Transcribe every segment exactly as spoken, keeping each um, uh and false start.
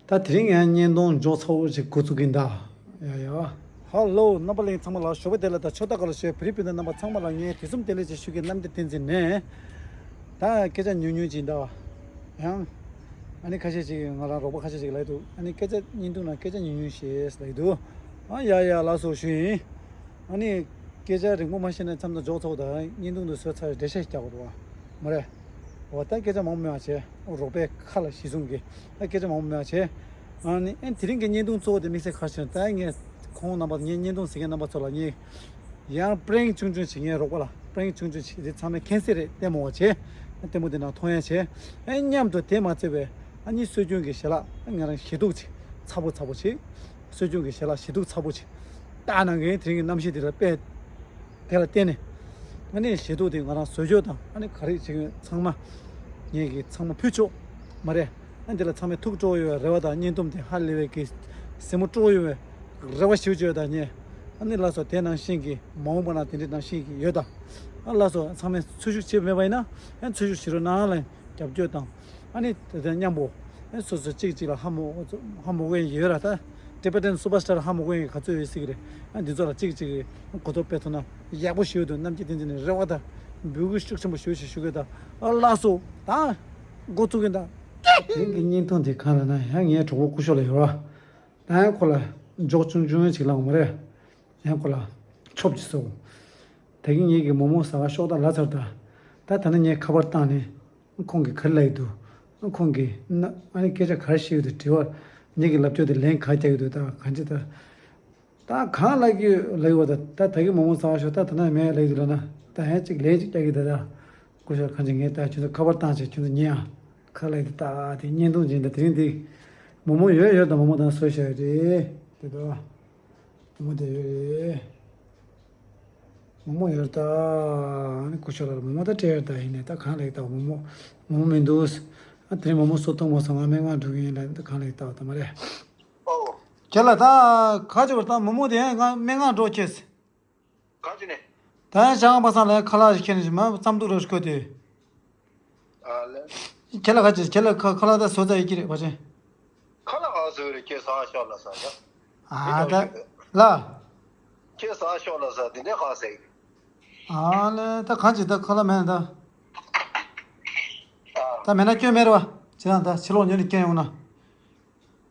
ད་དེ་རིང་ཡང་བརྙན་ཐུང་འཇོག་ཚར་བ་ཞིག་འགོ་ཚུགས་ཀྱིན་གདའ། ཡ་ཡ། ཧ་ལོ། རྣམ་པ་ལྷན་རྒྱས་ཚང་མ་ལ་ཞོགས་པ་བདེ་ལེགས་དང་ཆོས་ལྡན་དགའ་ལ་ཞོགས། བོད་རིགས་སྤུན་ཟླ་རྣམ་པ་ཚང་མ་ལ་ངས་དུས་གསུམ་བདེ་ལེགས་ཅེས་ཞུ་གི། གནམ་བདེ་བསྟན་འཛིན་ནས། ད་སྐད་ཆ་ཉུང་ཉུང་ཅིག་གདའ། ཡང་། ཨ་ནི་ཁ་ཤས་ཅིག་ང་རང་རོགས་པ་ཁ་ཤས་ཅིག་ལབ་འདུག་ཨ་ནི་སྐད་ཆ་བརྙན་ཐུང་ནང་སྐད་ཆ་ཉུང་ཉུང་བཤད་ལབ་འདུག་ཨ་ཡ་ཡ་ལགས་སོ་ཞུ་ཡིན། ཨ་ནི། སྐད་ཆ་རིང་པོ་མ་བཤད་ན་མཚམས་དང་འཇོག་ཚར་བ་དང་བརྙན་ཐུང་དུ་བཟོས་ཚར་བའི་འགྲེལ་བཤད་རྒྱག་དགོས་རེད་བ། མ་རེད། འོ་ད་སྐད་ཆ་མང་པོ་མེད་པ་བྱས། རོགས་པའི་ཁ་ལ་གཞི་བཟུང་གིས་ད་སྐད་ཆ་མང་པོ་མེད་པ་བྱས། ཨ་ནི་ཨེ་དེ་རིང་གི་བརྙན་ཐུང་གཙོ་བོ་དེ་དམིགས་བསལ་ག་རེ་ཞིག་ད་ངས་ཁོང་རྣམ་པ་ངའི་བརྙན་ཐུང་གཟིགས་མཁན་རྣམ་པ་ཚོ་ལ་ངས་ཡང་པྲེང་ཆུང་ཆུང་བྱེད། ངའི་རོགས་པ་ལ་པྲེང་ཆུང་ཆུང་བྱེད། དེ་ཚང་མས་མཁྱེན་གསལ་རེད། ལྟད་མོ་བ་བྱས། ལྟད་མོ་དེ་ནང་མཐོང་ཡ་བྱས། ཨེ་མཉམ་དུ་དེ་མ་ཚད་པའི་ཨ་ནི་སྲོལ་རྒྱུན་གྱི་ཞལ་ལག་ང་རང་ཞེ་སྡུག་ཅིག་ཚ་པོ་ཚ་པོ་ཅིག་སྲོལ་རྒྱུན་གྱི་ཞལ་ལག་ཞེ་སྡུག་ཚ་པོ་ཅིག་བཏགས་གནང་མཁན་དེ་རིང་གི་གནམ་གཤིས་དེ་ལ་དཔེ། དེ་ལ་བརྟེན་ནས། ཨ་ནི་ཞེ་སྡུག་དེ་ང་རང་བཟོ་བཅོས་དང་ཨ་ནི་ག་རེ་བྱེད་མཁན་ཚང་མ། ངེད་ཀྱིས་ཚང་མ་ཕུལ་ཆོག་མ་རེད། ཨ་འདི་ལ་ཚང་མས་ཐུགས་སྤྲོ་ཡོད་པའི་རེ་བ་དང་། བརྙན་ཐུང་དེ་ཧ་ལས་པའི་གི་གཟིགས་མོ་སྤྲོ་ཡོད་པའི་རེ་བ་ཞུ་བཅོས་དང་ཉེ། ཨ་ནི་ལགས་སོ། དེ་ནང་བཞིན་གྱི་མ་འོངས་པ་ན་དེ་འདྲའི་ནང་བཞིན་གྱི་ཡོད་དང་། ཨ་ལགས་སོ། ཚང་མས་ཚུར་ཤུགས་བྱེད་མེད་པ་ཡིན་ན་ཨ་ཚུར་ཤུགས་བྱེད་རོགས་གནང་ལ་རྒྱབ་སྐྱོར་དང་། ཨ་ནི་དེ་དང་མཉམ་པོ། ཨ་སོ་སོ་གཅིག་གཅིག་ལ་ཧ་མོ་ཧ་མོ་གི་ཡོད་ར། ད་Tibetan superstar ཧ་མོ་གི་ག་ཚོད་ཡོད་སྲིད་ཀྱི་རེད། ཨ་འདི་ཚོ་ལ་གཅིག་གཅིག་གི་གོ་རྟོགས་སྤེལ་ཐུབ་ན་ཡག་པོ་ཞིག་འདུག་གནམ་སྐྱིད་བསྟན་འཛིན་ནས་རེ་བ་དང་འབོད་སྐུལ་ཤུགས་ཆེན་པོ་ཞུ་ཞེས་ཞུ་གི། ད་ཨ་ལགས་སོ། ད་འགོ་བཙུགས་ཀྱི་ད། དེང་གི་བརྙན་ཐུང་དེ་གང་ལ་ན་ཡང་ངའི་གྲོགས་པོ་སྐུ་ཞབས་ལ་ཡོད་ར། ད་ཡང་ཁོ་ལ་འཇོག་ཆུང་ཆུང་ཅིག་ལངས་མ་རེད། ཡང་ཁོ་ལ་ཆོབ་ཅིག་སོང་། ད་གིན་ངེད་ཀྱི་མོག་མོག་ཟ་ག་ཤོག་ད་ལབ་ཚར། ད་ད་ད་ནི་ངས་ཁ་པར་བཏང་ནས། ཁོང་གིས་ག་རེ་ལབ་ཀྱི་འདུག་ཁོང་གིས་ན་ཨ་ནི་སྐད་ཆ་ག་རེ་བཤད་ཀྱི་འདུག་དྲི་བ། ངེད་ཀྱི་ལབ་ཕྱོགས་དེ་ལན་ག་རེ་རྒྱག་གི་འདུག་ད་གང་ཅི་ད། ད་གང་ལབ་ཀྱི་ལབ་ཀྱི་བ། ད་ད་ད་གིན་མོག་མོག་ཟ་ག་ཤོག་ད་ད་ན་མེད་ལབ་ཀྱི་འདུག་ལབ་ན། ད་ཡང་ཅིག་ལན་ཅིག་རྒྱག་གི་ད་ད། སྐུ་ཞབས་གང་ཅི་ངས་ད་ཁྱོད་ཚོ་ཁ་པར་བཏང་བྱས་ཁྱོད་ཚོ་ཉན་ཨ། ག་ལབ་ཀྱི་འདུག་ད་དེ་བརྙན་ཐུང་ཅིག་ད་དེ་རིང་འདི། མོག་མོག་ཡོད་ཡོད་ད་མོག་མོག་ད་བཟོས་བཞག་ཡོད་རེད་དེ་ད། མོག་མོག་དེ་ཡོད་རེད། མོག་མོག་ཡོད་ད། ཨ་ནི་སྐུ་ཞབས་ལགས་མོག་མོག་ད་སྤྲད་ཡོད་ད། ཡིན་ནའི་ད་གང་ལབ་ཀྱི་ད་མོག་མོག་མོག་མོག་མི་འདུག་ཨ་དེ་རིང་མོག་མོག་བཟོ་ཐུབ་མ་སོང་། ང་སྨན་ཁང་འགྲོ་གི་ཡིན་ལབ་ད་གང་ལབ་ཀྱི་ད་ད་མ་རེད། ཨོ། ཁྱེད་ལ་ད་ག་ཅི་བར་ད་མོག་མོག་དེ་ཡང་ང་སྨན་ཁང་འགྲོ་ཁྱེད། ག་ཅི་ནས། ད་ཡང་ཞང་པ་སངས་ལ་ཁ་ལག་ཞིག་ཁྱེར་ནས་མ་རྩམ་ཐུག་རོ་ཞིག་ཁོས་དེ། ཨ་ལེ། ཁྱེད་ལ་ག་ཅི་ཁྱེད་ལ་ཁ་ཁ་ལག་ད་བཟོ་ད་ཡི་གི་རེད་པ་ཅན། ཁ་ལག་ག་བཟོས་རེད། ཁྱེད་ཟ་ཤོག་ལ་ཟ་ཡ། ཨ་ད། ལ། ཁྱེད་ཟ་ཤོག་ལ་ཟ་དེ་འདྲའི་ག་ཟེར། ཨ་ལེ་ད་ག་ཅི་ད་ཁ་ལག་མེད་ད། ཨ། ད་མེད་ན་སྐྱོན་མེད་རེད་བ། ཅི་ན་ད་ཕྱི་ལོགས་ཉོ་ནས་སྐྱོན་ཡོང་ན།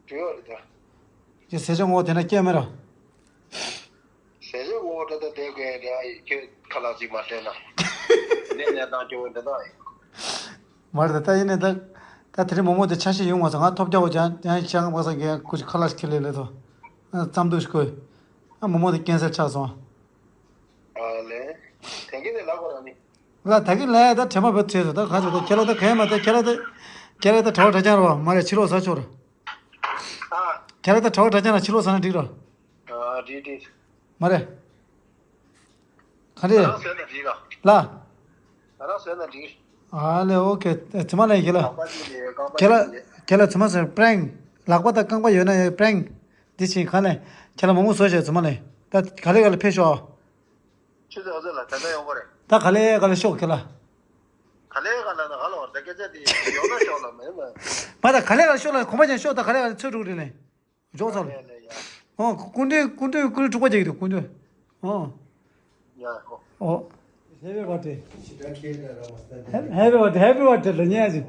དྲི་བ་རེད་ད། ཀྱི་ཟས་བཅད་ངོ་བོ་དེ་ན་སྐྱེ་མེད་ར། ཟས་བཅད་ངོ་བོ་འདྲ་ད་བསྡད་དགོས་རེད། ཨ་ཡི་ཁྱོད་ཁ་ལག་ཅིག་མ་སྤྲད་ན། ནས་ནས་བཏང་སྐྱོ་བོ་འདྲ་ད་ཨ་ཡི། མ་རེད་ད། ད་ཡིན་ནས་ད། ད་དེ་རིང་མོག་མོག་དེ་ཆ་ཤས་ཡོང་མ་སོང་། ང་ཐོབ་རྒྱག་གོ་ཅང་ཡང་ཤང་མ་སང་གི་ཡང་ཁུ་ཅི་ཁ་ལག་ཁྱི་ལས་ལས་ཐོ། རྩམ་འདུག་ཤི་གོ། ཨ་མོག་མོག་དེ་ཀན་སར་ཆགས་སོང་། ཨ་ལེ། དེང་གི་ནས་ལབ་དགོས་ར་ནི། ལ་ད་གི་ལ་ཡ་ད་དྲན་པ་བབས་ཚེ་ད་ག་ཚོད་ད་ཁྱེད་ལ་ད་ག་ཡ་མ་ད་ཁྱེད་ལ་ད། ཁྱེད་ལ་ད་གྲྭ་བ་གྲྭ་རྐྱང་ར་བ་མ་རེད། ཕྱི་ལོགས་ཟ་ཆོག་ར། ཨ། ཁྱེད་ལ་ད་གྲྭ་བ་གྲྭ་རྐྱང་ལ་ཕྱི་ལོགས་ཟ་ན་འགྲིག་ར། ཨ་འགྲིག་འགྲིག་མ་རེད། ག་རེ། ང་རང་བཟོས་ན་འགྲིག་ར། ལ། ང་རང་བཟོས་ན་འགྲིག་ཨ་ལེ་ཨོ་ཁེ། ཚི་མ་ལེ་ཁྱེད་ལ། རྐང་པ་གཉིས་ནས་རྐང་པ་ཁྱེད་ལ་གཉིས་ནས། ཁྱེད་ལ་ཚི་མ་ཟེར་པྲེང་། ལག་པ་དང་རྐང་པ་ཡོད་ན་ཡོད་པྲེང་། འདི་ཕྱིན་ག་ལེ། ཁྱེད་ལ་མོག་མོག་བཟོས་བྱས་ཚི་མ་ལེ། ད་ག་ལེ་ག་ལེ་ཕེབས་ཤོག་ཆུ་ཚོད་ལ་ད་ལྟ་ཡོང་གི་རེད། ད་ག་ལེ་ག་ལེ་ཤོག་ཁྱེད་ལ། ག་ལེ་ག་ལ་ན་ག་ལ་བར་ད་སྐད་ཆ་དེ་ཡོང་ན་ཤོག་ལ་མེད་མ། མ་ད་ག་ལེ་ག་ལེ་ཤོག་ལ་གོམ་པ་ཅན་ཤོག་ད་ག་ལེ་ག་ལེ་ཚོད་དྲུག་རེད་ལེ། འཇོག་ཚར་ལ། ཨོ་སྐུ་མགྲོན་སྐུ་མགྲོན་སྐུ་མགྲོན་འཁྲུག་པ་རྒྱག་གི་འདུག་སྐུ་མགྲོན། ཨོ། ཡ་ཧོ། ཨོ། Happy birthday. Happy birthday. Happy birthday. ལ་ཉལ་ཅིག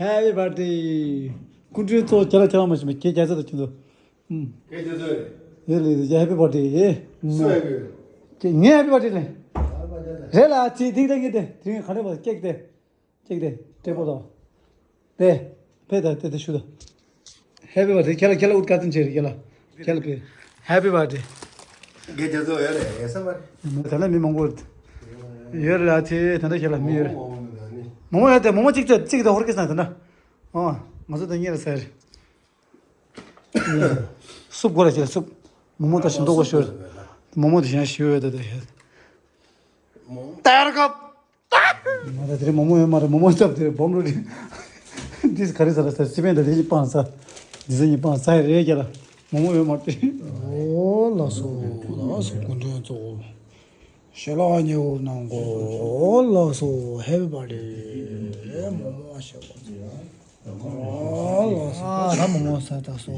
Happy birthday. སྐུ་མགྲོན་ཚོ་ཁྱེད་ལ་ཁྱེད་རང་མ་ཞུ་མེད་ཁྱེད་རྒྱ་ཚ་དང་ཁྱོད་ཚོ། ཨུམ། ཁྱེད་ཚོ་ཚོ། ཡོད་ལེ་ཡོད་ལེ་Happy birthday། ཨེ། སུ་Happy། ངས་Happy birthday ལེ། རེད་ལ་ཅི་ཐིག་ཐག་ངེས་ཏེ་དེ་རིང་ག་རེ་བ་ཀེག་ཏེ། ཀེག་ཏེ་ཏྲེ་པོ་དང་། དེ། ཕེ་ད་དེ་དེ་ཤུ་ད། Happy birthday ཁྱེད་ལ་ཁྱེད་ལ་ཨུད་ཀ་ཏུན་ཆེ་རེད་ཁྱེད་ལ། ཁྱེད་ལ་ཕེ། Happy birthday། དགེ་རྒྱ་མཚོ་ཡོད་རེད་ཡོད་ས་མ་རེད། ད་ལ་མི་མང་པོ་རེད། ཡོད་རེད་ལ་ཚེ་ད་ལྟ་ཁྱེད་ལ་མི་ཡོད་རེད། མོ་མོ་ཡོད་དེ་མོ་མོ་གཅིག་ཚེ་གཅིག་ད་ཧོར་གི་སང་ད་ལྟ། ཨོ། ང་ཚོ་ད་གཉིས་ལ་ཟེར། སུབ་དགོས་ལ་ཁྱེད་ལ་སུབ། མོ་མོ་ད་ཞིམ་མདོག་གོ་ཤོར། མོ་མོ་ད་ཞེན་ཞུ་ཡོད་ད་ད་ཧེ། ཏར་ཀབ། མ་ད་དེ་རིང་མོ་མོ་ཡོད་མ་རེད། མོ་མོ་སྟབས་དེ་རེད་སྦོམ་རུ་རེད། འདིས་ག་རེ་ཟ་ར་ཟ་སི་པན་ད་དེ་གཉིས་སྤངས་ས། འདི་ཟ་གཉིས་སྤངས་ས་རེད་ཀྱ་ལ། མོ་མོ་ཡོད་མ་རེད། ཨོ་ལགས་སོ་ལགས་སོ་སྐུ་མགྲོན་གཙོ་བོ། ཞལ་ལག་ཉེ་བོ་གནང་གོ་ཨོ་ལགས་སོ་Happy birthday། མོ་མོ་ཞེས་པ་ཚོ། ཨོ་ལགས་སོ། ཨ་ད་མོག་མོག་ཟ་ད་སོ།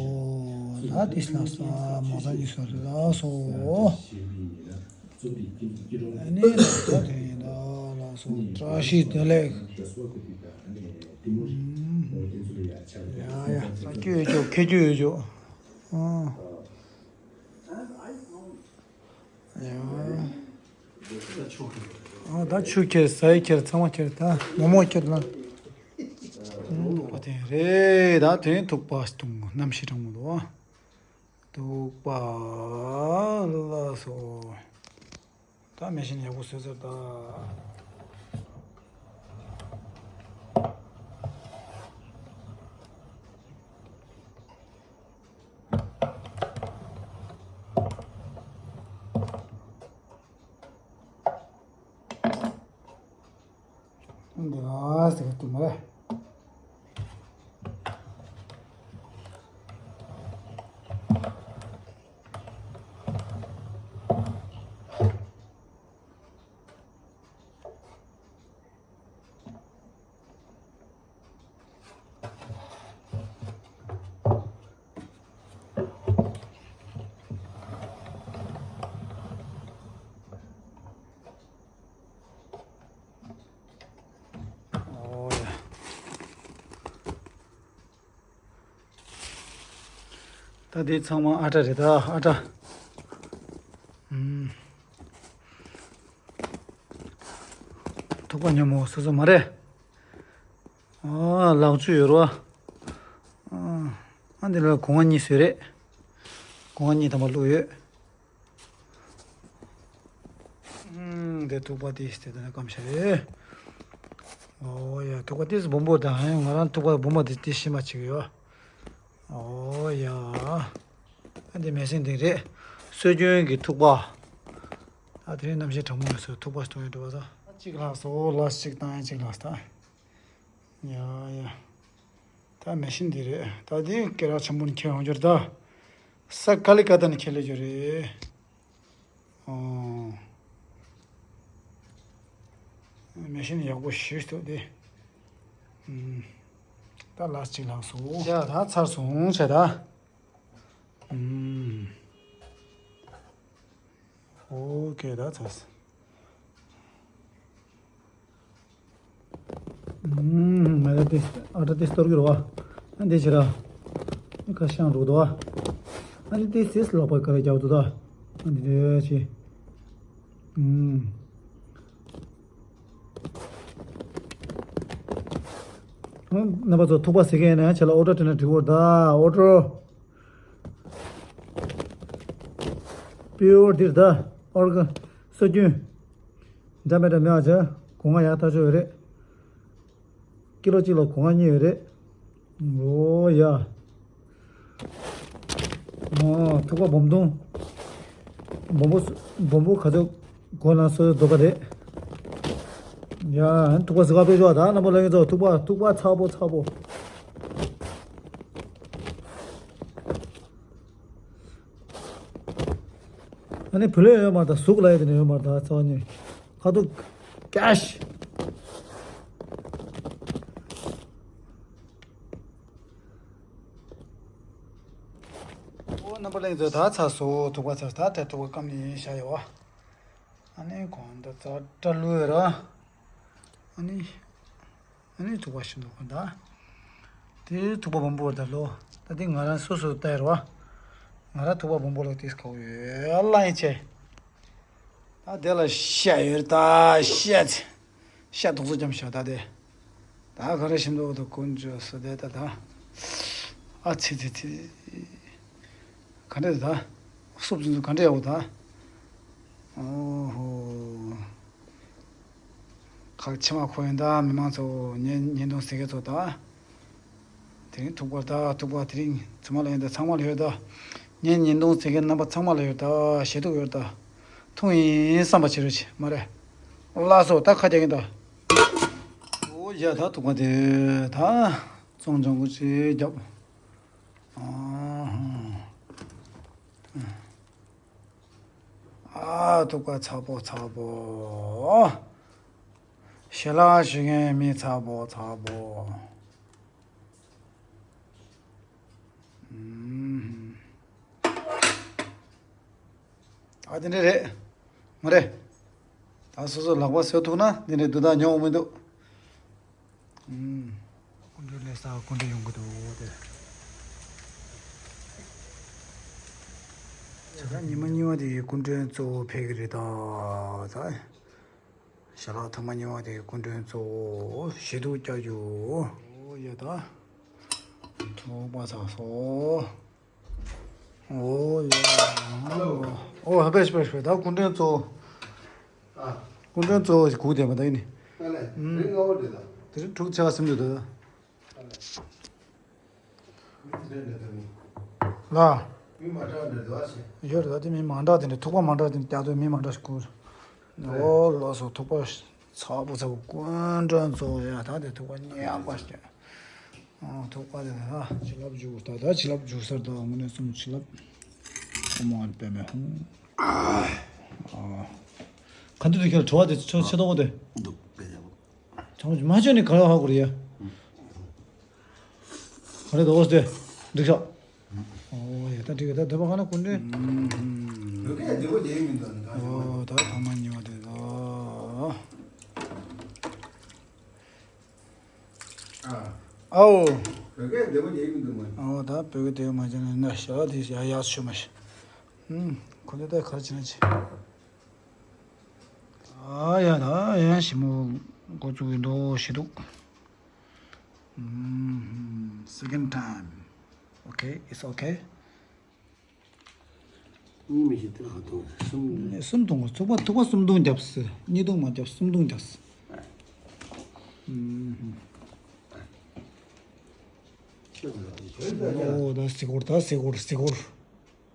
ད་དེ་ལགས་སོ། མོག་ཟ་གཉིས་སོ་ལགས་སོ། ཨ་ནི་ད་དེ་ཡིན་ད་ལགས་སོ། བཀྲ་ཤིས་བདེ་ལེགས། ཡ་ཡ། ཟ་རྒྱུ་ཡོད་རྒྱུ། ཁེ་རྒྱུ་ཡོད་རྒྱུ། ཨ། ཡ། ཨ་ད་ཆུ་ཁྱེར། ཟ་ཡི་ཁྱེར། ཚང་མ་ཁྱེར། ད་མོག་མོག་ཁྱེར་ལ། ཨོ་དེ་རེད། ད་དེ་ཐུག་པ་བཏུང་། གནམ་གཤིས་གྲང་མོ་འདུག། ཐུག་པ་ལགས་སོ། ད་མེ་ཤིན་ཡག་པོ་བཟོས་ཚར་ད། འདི་ལ་ཟེར་གི་འདུག་མ་རེད། ཨོ་ཡ། ད་འདི་ཚང་མ་ཨ་ཊ་རེད་ད། ཨ་ཊ། ཨུམ། ཐུག་པ་ཉོ་མོ་སོ་སོ་མ་རེད། ཨ་ལག་ཆུ་ཡོད་རོ། ཨ་འདི་ལ་སྒོ་ང་གཉིས་བཟོས་རེད། སྒོ་ང་གཉིས་དམ་པ་བླུགས་ཡོད། ཨུམ། འདི་ཐུག་པ་དེ་དེ་ད་ནས་སྐམ་ཤ་རེད། ཨོ་ཡ། ཐུག་པ་དེ་སྦོམ་པོ་དང་། ང་རང་ཐུག་པ་སྦོམ་པོ་དེ་དེ་ཤི་མ་བྱེད་ཀྱི་ཡོད། ཨོ་ཡ། ཨ་འདི་མེ་སྲེག་འདི་རེད། སྲོལ་རྒྱུན་གྱི་ཐུག་པ། ད་དེ་རིང་གནམ་གཤིས་གྲང་མོ་ཡོད་སོ། ཐུག་པ་སྟོང་ཡོད་འགྲོ་བ་ད། གཅིག་ལྷག་སོ། ལ་གཅིག་བཏང་ཡ། གཅིག་ལྷག་ད། ཡ་ཡ། ད་མེ་ཤིན་འདི་རེད། ད་འདི་སྐེ་རགས་ཆེན་པོ་ནས་ཁྱེར་ཡོང་རྒྱུ་རེད་ད། ས་ཀ་ལི་ཀ་ཏ་ནས་ཁྱེར་སླེབས་རྒྱུ་རེད། ཨོ། མེ་ཤིན་ཡག་པོ་ཞེ་པོ་འདུག་དེ། ཨུམ། ད་ལ་གཅིག་ལྷག་སོང་། ཡ་ད་ཚར་སོང་བྱས་ད། ཨུམ། ཨོ་ཁེ། ད་ཚར་སོང་། ཨུམ། ང་ད་དེ་ཨ་ཊ་དེ་གཏོར་གྱི་རེད་བ། ཨ་འདི་བྱེད་ར། ཁ་ཤང་འགྲོ་འདུག་བ། ཨ་ནི་དེ་སིས་ལོག་པ་ག་རེ་རྒྱག་འདུག་ད། ཨ་འདི་དེ་བྱེད། ཨུམ། རྣམ་པ་ཚོ་ཐུག་པ་ཟེར་མཁན་ཡིན་ན་ཁྱེད་ལ་ཨོ་ཊོ་སྤྲད་ན་འགྲིག་གི་རེད་ད། ཨོ་ཊོ། པིའུར་འདིར་ད། ཨོར་ག་སྲོལ་རྒྱུན། འདྲ་མི་འདྲ་མེད་པ་བྱས། སྒོ་ང་ཡག་ཐག་ཆོད་ཡོད་རེད། ཀི་ལོ་གཅིག་ལ་སྒོ་ང་གཉིས་ཡོད་རེད། ཨོ་ཡ། ཨོ་ཐུག་པ་སྦོམ་འདུག། སྦོམ་པོ་སྦོམ་པོ་ག་ཚོད་དགོས་ན་སོ་སོའི་འདོད་པ་རེད། ཡ་ཐུག་པ་ཟི་ག་དཔེ་ཤོག་ད། རྣམ་པ་ལྷན་རྒྱས་ཚོ། ཐུག་པ་ཐུག་པ་ཚ་པོ་ཚ་པོ། ཨ་ནི་བུ་ལོན་ཡོད་མ་རེད་ད། གཟུགས་ལ་ཡོད་དེ་ནས་ཡོད་མ་རེད་ད། རྩ་བ་ཉིད་ཁ་ཐུག་ཀེཤ། ཨོ་རྣམ་པ་ལྷན་རྒྱས་ཚོ། ད་ཚར་སོང་། ཐུག་པ་ཚར་སོང་། ད་དེ་ཐུག་པ་སྐམ་ནས་བཞག་ཡོད་བ། ཨ་ནི་གོང་ད་ཚར་སྐྲ་ལུ་ཡོད་ར། ཨ་ནི། ཨ་ནི་ཐུག་པ་ཞིམ་འདུག་ག་ད། དེ་ཐུག་པ་སྦོམ་པོ་ད་ལོ། ད་དེ་ང་རང་སོ་སོ་ལྟ་ཡར་བ། ང་རང་ཐུག་པ་སྦོམ་པོ་ལ་ཏིས་ཁ་བོ་ཡོད་ལ་ཡིན་ཆེ། ད་དེ་ལ་ཤ་ཡོད་ད། ཤ་ཚེ། ཤ་དུག་སོ་འཇམ་ཤ་ད་དེ། ད་ག་རེ་ཞིམ་འདུག་ད་དཀོན་མཆོག་གསོལ་འདེབས་ད་ད། ཨ་ཚེ་ཚེ་ཚེ། ག་འདྲ་ད། སུབ་ཚུན་ཚུན་ག་འདྲ་ཡག་པོ་ད། ཨོ་ཧོ། ཁག་ཆེ་མ་ཁོ་ཡིན་ད། མི་མང་ཚོ། ཉེ་ཉེ་འདུང་ཟེར་མཁན་ཚོ་ད། དེ་རིང་ཐུག་པ་ད། ཐུག་པ་དེ་རིང་ཚང་མ་ལ་ཡོད་ད། ཚང་མ་ལ་ཡོད་ད། ངའི་ཉེ་འདུང་ཟེར་མཁན་རྣམ་པ་ཚང་མ་ལ་ཡོད་ད། ཞེ་ཐུག་ཡོད་ད། ཐུག་ཡིན་བསམ་པ་བྱེད་རོགས་བྱེད་མ་རེད། ལགས་སོ། ད་ཁ་རྒྱག་གིན་ད། ཨོ་ཡ། ད་ཐུག་པ་དེ་ད་བཙོང་སྦྱང་གི་ཅིག་རྒྱབ། ཨ་ཧ། ཨ་ཐུག་པ་ཚ་པོ་ཚ་པོ། ཞལ་ལག་ཞུ་མཁན་མི་ཚ་པོ་ཚ་པོ། དེ་འདྲ་རེད། མ་རེད། ད་སོ་སོ་ལག་པ་བཟོས་ཐུབ་ན་དེ་འདྲའི་སྡུག་དག་མྱོང་མི་འདུག་ཨུམ། སྐུ་མགྲོན་སླེབས་ས། སྐུ་མགྲོན་ཡོང་གི་འདུག་དེ། ད་ཉི་མ་གཉིས་པ་དེ་སྐུ་མགྲོན་གཙོ་བོ་ཕེབས་ཀྱི་རེད་ད། ད་ཞལ་ལག་ཐེངས་མ་གཉིས་པ་དེ་སྐུ་མགྲོན་གཙོ་བོ་ཞེ་སྡུག་སྐྱ་རྒྱུ། ཨོ་ཡ། ད་ཐུག་པ་ཚ་སོ། ཨོ་ཡ། ཨོ་ཕེབས་ཕེབས་ཕེབས། ད་སྐུ་མགྲོན་གཙོ་བོ། ཨ། སྐུ་མགྲོན་གཙོ་བོ་ཞིག་སྒུག་བསྡད་པ་ད་ཡིན་ནི། ཨ་ལས། ཨུམ། རིང་ངོ་བོ་འདྲ་ད། དེ་རིང་དྲུག་ཆ་ཟིན་འདུག་ད། ལ། ཡོད་རེད། ད་དེ་མི་མང་དྲགས་དེ་འདྲ། ཐུག་པ་མང་དྲགས་དེ་འདྲ་བཀྱག་དུས་མི་མང་དྲགས་ཤིག་དགོས། ཨོ་ལགས་སོ། ཐུག་པ་ཚ་པོ་ཚ་པོ་སྐུ་མགྲོན་གཙོ་བོ་ཡ། ད་དེ་ཐུག་པ་ཉག་པ་ཞིག་ཨོ་ཐུག་པ་དེ་ད་བྱིན་རླབས་འཇུག་ད་ད་བྱིན་རླབས་འཇུག་སར་ད་དངོས་གནས་གསུམ་བྱིན་རླབས། ཨོཾ་ཨཱཿཧཱུྃ་པདྨེ་ཧཱུྃ། ཨ། ག་འདི་འདུག་ཁྱོད་བྲོ་བ་དེ་ཆོ་ཆེ་ཏོག་དེ། འདུག་ག་ཡ། ཚང་མ་མ་བཅོས་ནས་ག་ལ་ཧ་གོ་རེད་ཡ། ག་རེ་འདུག་ཟེར། འགྲིག་ཤག་ཨོ་ཡ། ད་འགྲིག་གི། ད་འདོད་པ་ཁ་ན་སྐུ་མགྲོན། བོད་སྐད་བདེ་པོ་བསྡད་མི་འདུག་ནི་གང་བྱུང་། ཨོ་ད་ཐེངས་མ་གཉིས་པ་དེ་ད། ཨ། ཨའོ། བོད་སྐད་བདེ་པོ་བསྡད་མི་འདུག་མ། ཨོ་ད་བོད་སྐད་བདེ་པོ་མ་བྱས་ན་ན་ཞྭ་དེ་ཡ་ཡག་ཤོས་མ་ཤི། ཨུམ། ཁོ་ཚོ་ད་ག་རེ་བྱས་ན་བྱེད། ཨ་ཡ། ད་ཡང་ཞིབ་མོ་འགོ་བཙུགས་ཡིན་འདུག་ཞེ་སྡུག་ཨུམ། Second time. Okay, it's okay. གཉིས་མི་ཤེས་དེ་ལ་ག་ཐུང་གསུམ། གསུམ་ཐུང་། ཐུག་པ་ཐུག་པ་གསུམ་ཐུང་བརྒྱབ་སི། གཉིས་ཐུང་མ་བརྒྱབ། གསུམ་ཐུང་བརྒྱབ་སི། ཨུམ། ཨོ་ད་སི་ཀོར། ད་སི་ཀོར། སི་ཀོར།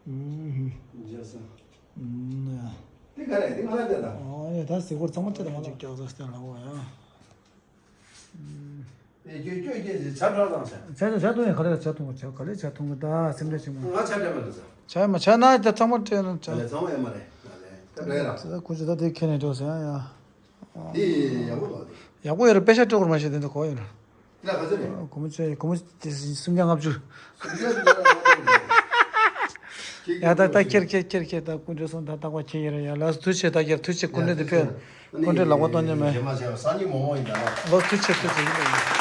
ཨུམ། ཨུམ། ཨོ་ཡ། ད་སི་ཀོར་ཚང་མ་ཁྱེད་དང་ང་ལ་ཅིག་རྒྱག་ས་སྟེང་ལ་འོ་ཡ། ཨེ་ཁྱོད་ཁྱོད་ཁྱེད་ཀྱིས་ཇ་འདྲ་བཏང་ཟེར། ཇ་ཇ་འཐུང་ཡ། ག་རེ་ཇ་འཐུང་གི། ཇ་ག་ལེ་ཇ་འཐུང་གི། ད་སེམས་ཁྲལ་བྱེད་མ། ང་ཇ་འདྲ་མ་རེད་ཟེར། ཇ་མ་ཇ་ན་ད་ཚང་མ་སྤྲད་ན་ཇ། ཨ་ལས། ཚང་མ་ཡོད་མ་རེད། ཨ་ལས། ད་འདྲ་ཡ་ར། ད་ཁོ་ཚོ་ད་དེ་ཁྱེར་ནས་འགྲོ་ཟེར་ཡ། དེ་ཡག་པོ་ལ་དེ། ཡག་པོ་ཡོད་རེད། པེ་ཤ་སྤྲད་དགོས་མ་ཤེས། དེ་ཚོ་གོ་ཡོད་རེད། དེ་ལ་ག་ཚོད་རེད། སྒོར་མོ་ཚོད། སྒོར་མོ་དེ་སུམ་བརྒྱ་ལྔ་བཅུ། སུམ་བརྒྱ་ལྔ་བཅུ། ཡ་ད་ད་ཁྱེར་ཁྱེར་ཁྱེར་ཁྱེར། ད་སྐུ་མགྲོན་གསུམ་ད་རྟག་པར་ཁྱེར་ཡོད་རེད་ཡ། ལགས་སོ། ཐུགས་རྗེ་ཆེ། ད་ཁྱེར་ཐུགས་རྗེ། སྐུ་མགྲོན་དེ་ཕེབས། སྐུ་མགྲོན་ལག་པ་གཏོང་རྒྱུ་མེད། རྗེས་མ་བྱས་པ་སང་ཉིན་མོ་མོ་ཡིན་ད་ལ། ལགས་སོ། ཐུགས་རྗེ་ཆེ། ཐུགས་རྗེ་ཆེ། ཡིན་ད་ཡིན།